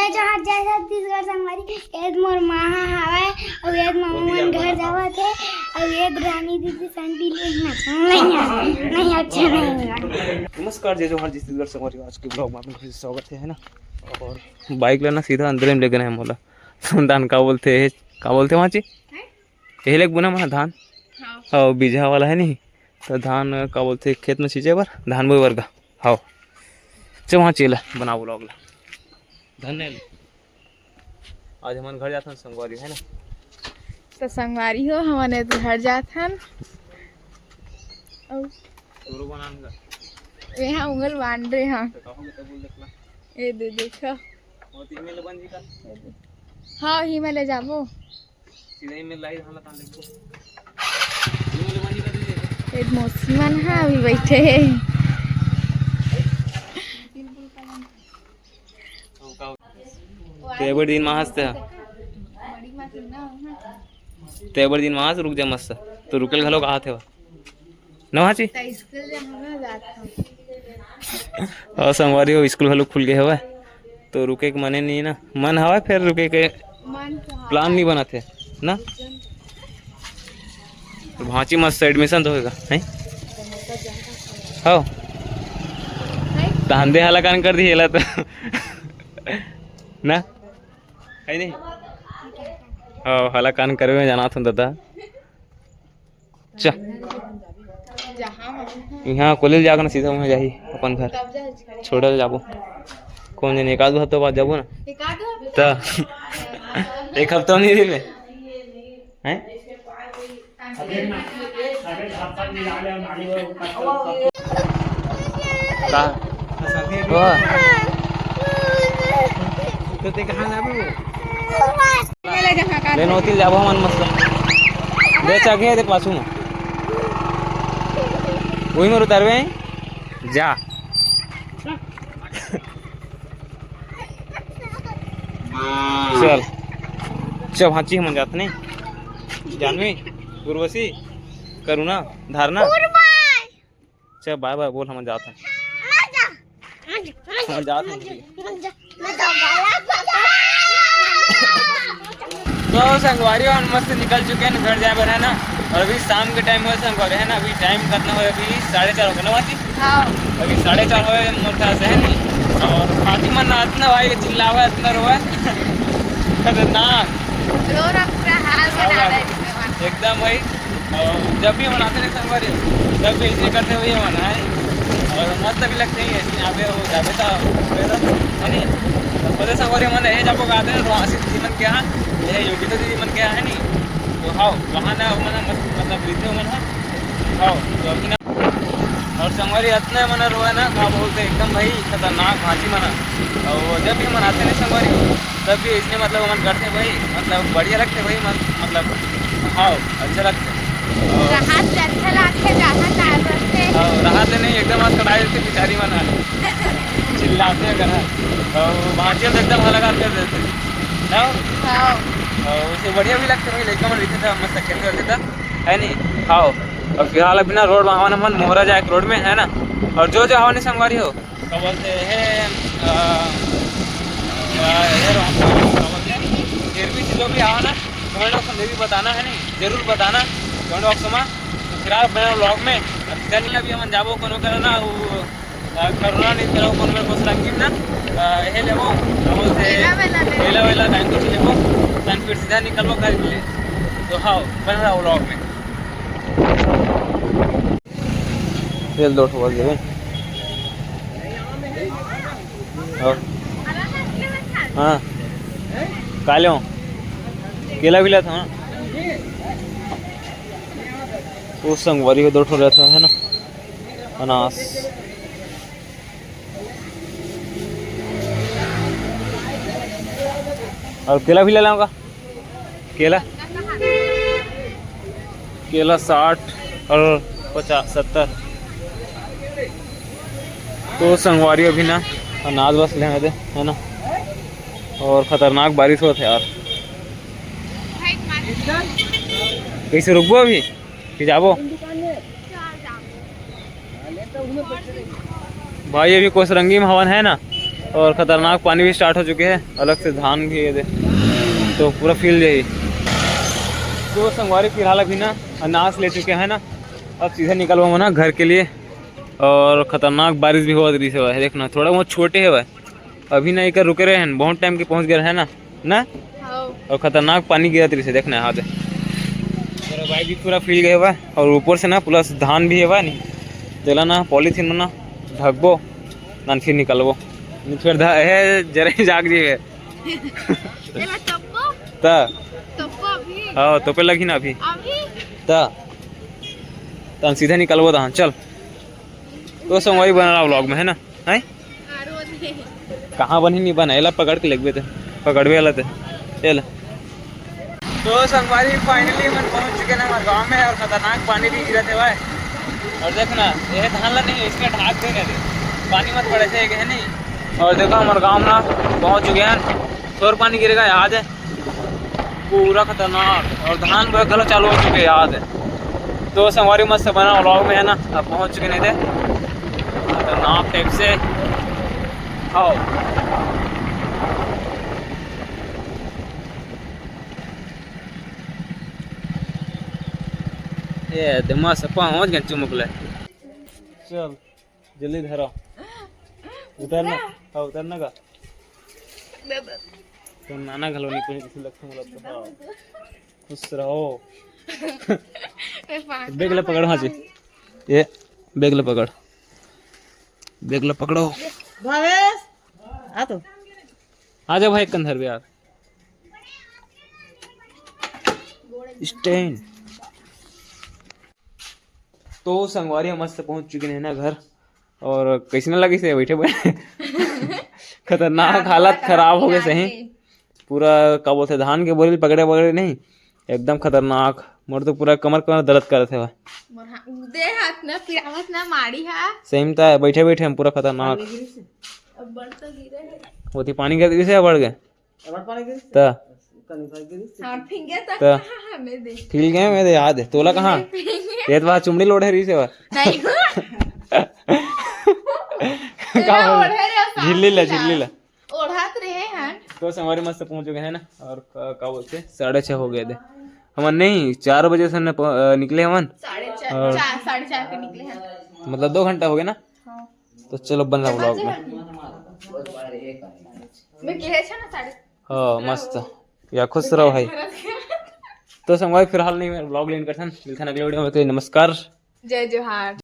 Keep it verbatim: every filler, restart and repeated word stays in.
जोहार जय छत्तीसगढ़ संगवारी, एद मोर माँ हवय, अउ एद मामा मन घर जावत हे, अउ एद रानी दीदी संटी ले ना, नहीं आ, नहीं, अच्छा नहीं हुआ। नमस्कार, जय जोहार, जय छत्तीसगढ़ संगवारी, आज के ब्लॉग में आप लोग के स्वागत है, है ना। और बाइक लेना सीधा अंदर में ले गए हैं मोला। सुनतान का बोलते हैं, का बोलते हैं वहाँ ची? यही लेक बुना मना धान? हाँ। हाँ, बीजहा वाला है नहीं, तो धान का बोलते खेत में छींचे बर, धान बोए बर गा। हाँ, चल वहाँ चेला बनाओ ब्लॉग ला। धन्य ले। आज हमन घर जाथन संगवारी, है ना? तो संगवारी हो, हमन ए घर जाथन। अउ तोरो बनान का। ये हाँ, उंगल बांध रहे हाँ। तो कहो के तो बोल देखला। ए दे देखा। और तीन में ले बन जी का। हाँ, ही में ले जाबो। सीधा ही में लाई धान ला कान देखो। तीन में ले बन जी का दे दे। ए मौसी मन हा अभी बैठे हे। तेबर दिन माहस ते। तेबर दिन माहस रुक जा मस्त। तो रुकेल घलो कहा थे। नवा ची? त स्कूल जाहूँ ना जात हूँ। और संगवारी हो, स्कूल घलो खुल गए हवय, तो रुके के मने नहीं ना, मन हवय, फिर रुके के मन तो हवय। प्लान नहीं बनत हे ना। तो भांची मस्त एडमिशन तो होएगा, हैं? हो। धांधे हलाकान कर दी एला तो। ना? है नहीं? हो, हलाकान करवे में जाना था दादा। चा। जहाँ वहाँ। यहाँ कॉलेज जाकर ना सीधा वहाँ जाही अपन घर। तब जा। छोड़ल जाबो। कौन जने एक आध हफ्ता बाद जाबो ना। एक आध हफ्ता? त एक हफ्ता नहीं रहे। हैं? का? वो? तो ते कहाँ जाबो? ले नोतिल जाबो हमन मस्त। दे चघे दे पाछू में। वही में उतरबे। जा। चल। चल, भांची हमन जात नहीं। जानवी, उर्वशी, करुणा, धारणा। चल, बाय बाय बोल, हमन जात हन। हमन जात हन। तो संगवारी, हम मस्त निकल चुके हैं घर जाए बर, है ना। और अभी शाम के टाइम हुआ संगवारी, है ना। अभी टाइम कितना हुआ? अभी साढ़े चार हो गए ना, भांची? हाँ। अभी साढ़े चार हुए, मोर ख्याल से, है नहीं? और भांची मन ना, इतना भाई चिल्लावा, इतना रोवा। खतरनाक। रो रो पूरा हाल बना रहा है इसमें मन। एकदम भाई। और जब भी मनाते नहीं संगवारी, जब भी ऐसे करते हुए मनाए। और मस्त भी लगते ही ऐसे यहाँ पे हो जाते था, है नहीं? तो बोले संगवारी मन, ये जब गाते हैं तो आशीष जी मन क्या, ये योगिता दीदी मन क्या है नहीं? तो हाँ, वहाँ ना, वो मन मस्त, मतलब, बीते हुए ना। हाँ, तो अभी ना, और संगवारी इतना मन रोए ना, का बोलते, एकदम भाई खतरनाक भांची मना। और जब भी मनाते नहीं संगवारी, तब भी इसने, मतलब, मन करते भाई, मतलब, बढ़िया लगते भाई, मन, मतलब, हाँ, अच्छा लगते। और राहत से अच्छा लगते, राहत आ सकते। और राहत ले नहीं, एकदम आज कटाई देते बेचारी मना, चिल्लाते अगर है। और भांची तो एकदम हलाकान कर देते। हाँ? हाँ। और उसे बढ़िया भी लगते भाई, लड़का मन रहते था, मस्त खेलते रहते था, है नहीं? हाँ। और फिलहाल अभी ना रोड में हमन मोहरा जाए रोड में, है ना? और जो जो हवा नहीं संगवारी हो, का बोलते हैं, अ, अ, ये रहो, का बोलते हैं, फिर भी जो भी आवा ना, कमेंट बॉक्स में भी बताना है नहीं, जरूर बताना कमेंट बॉक्स में। तो फिलहाल मैं व्लॉग में, अब सीधा नहीं, अभी हमन जाबो कोनो करना, वो, अ, करुणा नहीं करो, कोनो में कुछ रंगीन ना, अ, ये लेबो, का बोलते हैं, केला वेला ले। केला वेला, टाइम कुछ लेबो, तन फिर सीधा निकलबो घर के लिए। तो हाँ, बन रहा व्लॉग में। तेल दो ठो बस देवे। और हाँ, का लेव? केला भी लेत हँव। वो संगवारी हो दो ठो लेत हँव, है ना, अनास। और केला भी ले लाऊंगा। केला, केला साठ और पचास, सत्तर। तो संगवारी अभी ना अनाज बस लेने दे, है ना। और खतरनाक बारिश होत हे यार। कैसे रुकबो अभी कि जाबो? भाई अभी कोसरंगी में हवन है ना, और खतरनाक पानी भी स्टार्ट हो चुके हैं, अलग से धान भी है दे, तो पूरा फील जाही। तो संगवारी, फिलहाल अभी ना अनाज ले चुके हैं ना, अब सीधा निकलबो ना घर के लिए। और खतरनाक बारिश भी होवत रहिस हवय, देखना थोड़ा बहुत छोटे हवय, अभी ना एकर रुके रहे हैं, बहुत टाइम के पहुंच गए है ना, ना? हाँ। और खतरनाक पानी गिरत रहिस हे, देखना यहाँ से। मेरा बाइक भी पूरा फील गए हवय और ऊपर से ना प्लस धान भी हवय नहीं, तेला ना पॉलीथीन में ना ढकबो, ना फिर निकलबो, नहीं फिर धा-, हे, जरे जाग जी है। एला तोपबो? ता? तोपबो अभी? हाँ, तोपे लगी ना अभी। अभी? ता? तन सीधा निकलबो तहन, चल। तो संगवारी बना रहा व्लॉग में, है ना? हैं? हाँ, रोज है। कहाँ बनी नहीं बना, एला पकड़ के लेगबे ते, पकड़बे वाला ते, चल। तो संगवारी, फाइनली मन पहुंच चुके हैं हमारे गांव में और खतरनाक पानी भी गिरत हे भाई। और देखना, ये धान ला नहीं, इसमें ढाक देने दे, पानी मत पड़े से, है नहीं। और देखो, हमारे गांव में पहुंच चुके हैं, थोड़ा पानी गिरेगा, याद है। पूरा खतरनाक, और धान बोए घलो चालू हो चुके हैं, याद है। तो संगवारी, मस्त बना व्लॉग में, है ना, अब पहुंच चुके नहीं थे खतरनाक टाइप से। आओ। ये दिमाग से पहुंच गए चुमुक ले। चल, जल्दी धरा। उतरना, हाँ, उतरना का? तो नाना घलो नहीं कुछ किसी लगता, मतलब तो, हाँ। खुश रहो। बैग ला पकड़, हाँ जी। ये बैग ला पकड़, बैग ला पकड़ो। भावेश, आ तो। आ जाओ भाई, कंधर भी यार। स्टैंड। तो संगवारी, हम मस्त पहुंच चुके हैं ना घर। और कैसे ना लगी से बैठे बैठे खतरनाक हालत खराब हो गए सही। पूरा का बोलते, धान के बोरी पकड़े पकड़े नहीं, एकदम खतरनाक। मोर तो पूरा कमर कमर दर्द करत हे। मोर हा-, दे हाथ ना पिरावत ना माड़ी हा। सही में तो बैठे बैठे हम पूरा खतरनाक। अब बढ़ तो गिरे है। वो थी पानी गिर से बढ़ गए। अब पानी गिर से। त कनी भाई गिर से। हाँ, फिंगे तक त कहाँ हमें दे। फील गए, मैं दे याद है। तोला कहाँ? नहीं, फिंगे। ये तो वहाँ चुमड़ी लोढ़े रही से वह। नहीं। का बोल? झिल्ली ला, झिल्ली ला। ओढ़त रहे हैं। तो संगवारी, मस्त पहुंच गए हैं ना, और का, का बोलते, साढ़े छः हो गए थे। हमन नहीं, चार बजे से न प-, अ, निकले हमन। साढ़े चार, और चार, साढ़े चार के निकले हैं। मतलब दो घंटा हो गया ना। हाँ। तो चलो, बन रहा व्लॉग में। मैं कहे छे ना साढ़े। हाँ, मस्त। या खुश रहो भाई। तो संगवारी, फिलहाल नहीं, मैं व्लॉग लेन करथन, मिलथन अगले वीडियो में। तो नमस्कार। जय जोहार।